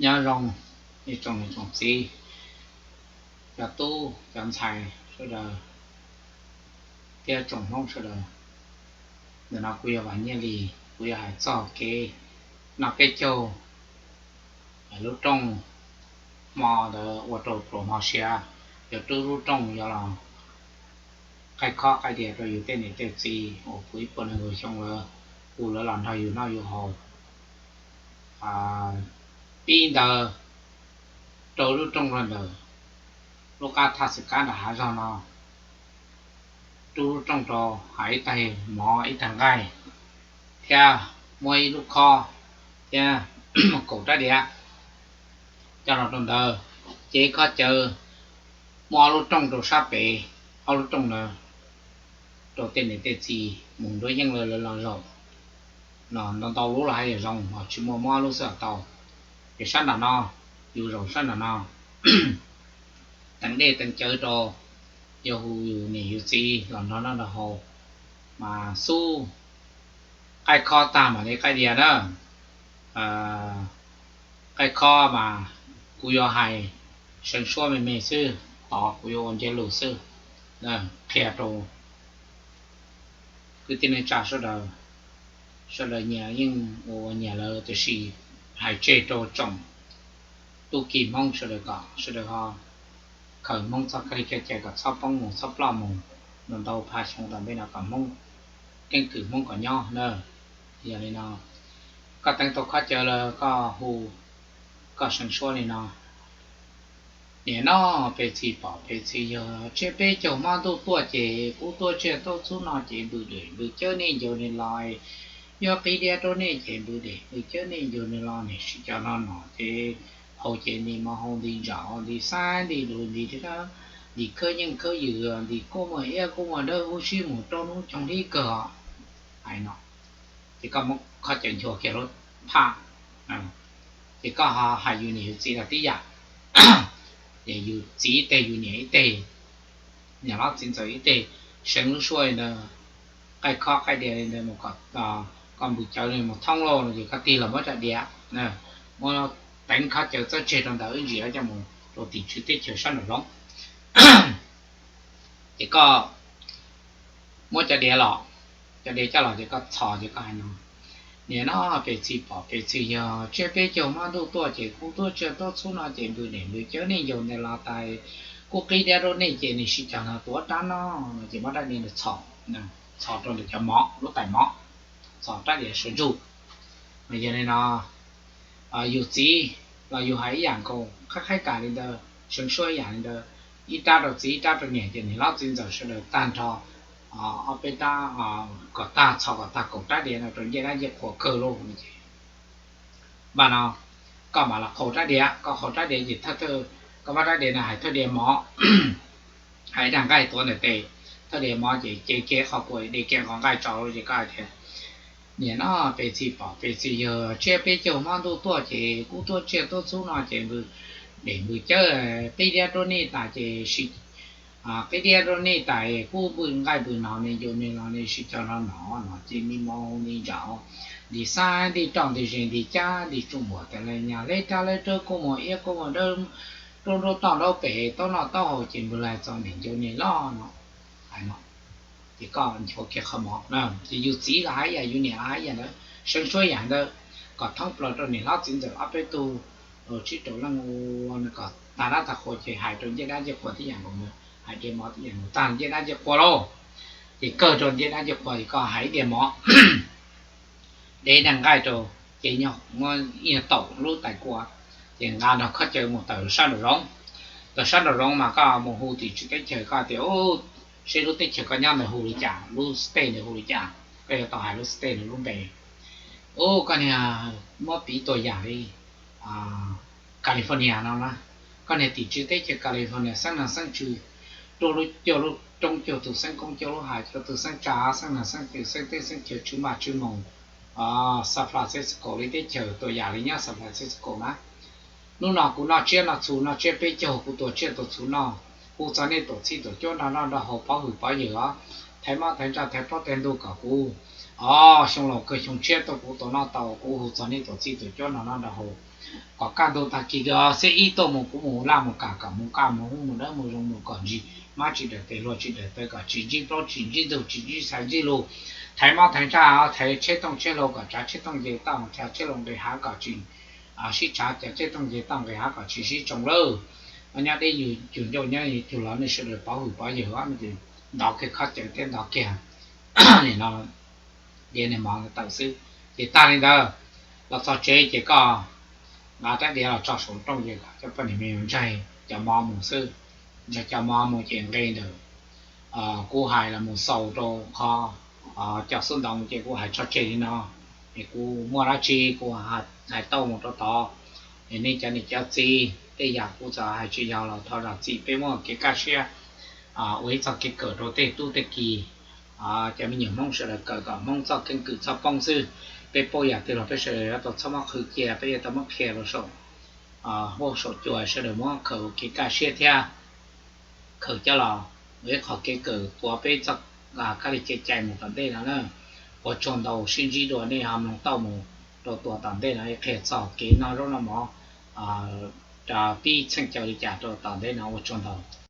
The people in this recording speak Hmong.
Nyob zoo ib tsoom niam tsoom txiv, cov tub cov ntxhais sawv daws thiab tsoom Hmoob sawv daws. Ntawm no kuv yog Vam Nyiaj Lis, kuv yuav hais txog kev noj peb caug lub rooj hmo ntawd ua rau pluas hmo siav, yog rub lub rooj yuav los qaij khob qaij diav rau yus tej niam tej txiv uas puv ib puas nees nkaum xyoo lawm, hu lawv los nrog yus noj yus haus. Pib ntawd rau lub rooj rau ntawm lub qab thaj xwm kab nram hav zog no, rub lub rooj rau, hais ib tag mov ib tag nqaij, thiab muab ib lub khob thiab kaum rab diav coj los rau ntawd, ces khob cawv muab ob lub rooj rau sab pem, ob lub rooj ntawd rau tej niam tej txiv mus nruab yeej lawv los zaum. Ntau ntau lub los haj yam zoo, ho tsis muaj muab ob lub xwb los tau. Ces sab nram no, yus zaum sab nram no, teev dej teev cawv rau, yog hu yus niam yus txiv los nrog noj nrog haus, mas xub qaij khob tag mam li qaij diav na. Qaij khob mas kuv yuav hais seev suab me me xwb, tod kuv yuav ua ntsiab lus xwb, qhia rau kwv tij neej tsa sawv daws, sawv daws nyias yeej ua nyias lawm, tiam sis hais tseg rau tsoom tub ki Hmoob sawv daws kom sawv daws ho khaws Hmoob txoj kab li kev cai kom txhob poob mus txhob ploj mus. Ntau ntau phav xyoo tom ntej no kom Hmoob keeb kwm Hmoob kom nyob na. Yog li no, koj teev tau khob cawv lawm koj hu, koj seev suab li no: Niam noj peb txhij pom peb txhij yawg, tsiab peb caug hmo ntuj tuaj ces kub tuaj tsiaj tuaj txhub no ces npws dej npws cawv nej ncaus nej los, yuav qi diav rau nej ces npws dej npws cawv nej ncaus nej los, nej sib cog no no ces haus ces nti mov haus nti ntsaum nti xab nti lus nti, nti khawb nyeej khawb ywm nti kub muag iab kub muag dawb huv sib mus rau hnub coog hlib kawg os. Hais no, ces koj muab khob cawv nchuav kiag lub phaj, ces koj ho hais yus niam yus txiv los tib yam, ces yus txiv ib teg yus niam ib teg, niam hlob txiv ntxawm ib teg, seev lub suab li ntawd, qaij khob qaij diav li ntawd mus kom koj npws cawv li mus thoob lauj no ces koj tig los muab rab diav, muab teev khob cawv txawb tseg rau ntawd ib ntsis coj mus rau tim tswv teb chaws sab nraum zoov. Ces koj muab cov diav los, cov diav coj los ces koj txhos ces koj hais no: Niam noj peb txhij pom peb txhij yawg, tsiab peb caug hmo ntuj tuaj ces kub tuaj tsiaj tuaj txhub no ces npws dej npws cawv nej ncaus nej los tas, kub qi diav rau nej ces nej sib cog no tuav rab noj no ces muab rab diav ntawd txhos, txhos rau ntawm cov mov lub tais mov, txhos rab diav sawv ntsug. Mas yog li no, yus txiv los yus hais ib yam nkaus, qhaib qhaib kam li ntawd, seev suab ib yam li ntawd, ib rab rau txiv ib rab rau niam ces niam hlob txiv ntxawm sawv daws tag nrho ob peb rab, kom tag txhos kom tag kaum rab diav no rau ncej dab ncej qhua kawg lauj no ces, npaj no, koj mam los qhau rab diav, koj qhau rab diav ces thawj, koj muab rab diav no hais thawj diav mov, hais ib dag nqaij tuav ntawm tes, thawj diav mov ces cev kiag qhov kua de kiag qhov nqaij tso ces koj hais tias: Niam noj peb txhij pom peb txhij yawg, tsiab peb caug hmo ntuj tuaj ces kub tuaj tsiaj tuaj txhub no ces npws dej npws cawv qi diav rau nej tas ces sib, qi diav rau nej tas kub npws nqaij npws no nej ncaus nej los nej sib cog no no no ces nti mov nti ntsaum, nti xab nti roj nti zes nti cab nti tsuj npuam tas li nyag hleb rab hleb rawb kub muag iab kub muag dawb, nruab nruab toj nruab pem taub noj taub haus ces npws lais txom nyem ncaus nej los no. Hais no, ces koj nchuav kiag qhov mov, ces yus txiv los hais ib yam yus niam los hais ib yam ntawd, seev suab ib yam ntawd, kom thoob plaws rau niam hlob txiv ntxawm ob peb tug sib raug leej ua kom tag dab tag qhua ces hais rau ncej dab ncej qhua tib yam nkaus, hais diav mov tib yam nkaus tag ncej dab ncej qhua lauj. Ces kawg rau ncej dab ncej qhua ces koj hais ib diav mov, de dag nqaij rau, ces muab ib nyuag taum lub tais kua, ces nqa nrog khob cawv mus tawm sab nraum zoov. Tawm sab nraum zoov mas koj mus hu tim tswv teb chaws koj tias, seb lub teb chaws koj nyob ntawd hu li cas, lub state ntawd hu li cas, koj yuav tau hais lub state ntawd lub npe. Ub, koj niag, muab piv tua yam li California no na, koj niag tim tswv teb chaws California xeeb nag xeeb tswv, rau lub cuaj lub roob cuaj tus xeeb koob cuaj lub hav cuaj tus xeeb tsa xeeb nag xeeb twm xeeb teb xeeb chaw tswv npaj tswv moos, San Francisco li teb chaws tua yam li nyob San Francisco na. Hnub no kuv noj tsiab noj txhu noj tsiab peb caug, kuv tua tsiaj tua txhu noj, kuv txog nej tuam txhij tuam cuab nrog noj nrog haus pov hwm pov yawm os, thaiv mob thaiv ntsaj thaiv plaub thaiv ntug kom kuv Ob xyoo los kawg xyoo tshiab tuaj kuv tua noj tau, kuv hu txog nej tus txij tus cuab no noj nrog haus kom kaj ntug tag kis kawg xwb. Ib tuaj mus kuv mus laj mus kam kom mus kaj mus ub mus dawb mus zoo mus kom ntsis, mab tsis dawm tes hluas tsis dawm taw kom tsis ntsib plaub tsis ntsib ntug tsis ntsib xaiv ntsib lug, thaiv mob thaiv ntsaj thaiv tsheb tooj tsheb hlau kom tsav tsheb tooj nce toj, thaiv tsheb hlau nqis hav kom tsis sib tshav, cov tsheb tooj nce toj nqis hav kom tsis sib tsoo lawm. Nyob deb yus cug ncauj nyob yus cug los nej sawv daws pov hwm pov yawg, ntov kiag khob cawv thiab ntov kiag no diav niag mov ntawd tawm xwb. Ces tag li ntawd, los txog tsev ces koj nqa rab diav los tso saum rooj ces kom cov poj niam me nyuam ntsaig cov mov mus xwb. Ntsaig cov mov mus ces nqe ntawm kuv hais los mus xaus rau qhov cov xub ntoo ces kuv hais tso tseg li no. Es kuv muaj dab tsi kuv hais tau mus rau tod. Es nej cov niam cov txiv tej yam kuv txawm hais tsis yog los thov zam txim, peb muab kev kaj siab ua ib txoj kev kawm rau tej tub tej ki, cov me nyuam Hmoob sawv daws kawm kom Hmoob txoj keeb kwm txhob poob xwb. Peb paub yam twg los peb sawv daws yuav tau txhob muab qhwv cia, peb yuav tau muab qhia rau saum huab saum cua, sawv daws muab khaws ua kev kaj siab thiab khaws coj los ua ib qho kev kawm tuav peb txoj kab li kev cai mus tom ntej no na. Ua tsaug ntau, sib ntsib dua nej ho mloog tau mus rau tuav tom ntej no, qhia txog kev noj zaub noj mov rau pib txheej caw li cas rau tom ntej no, ua tsaug ntau.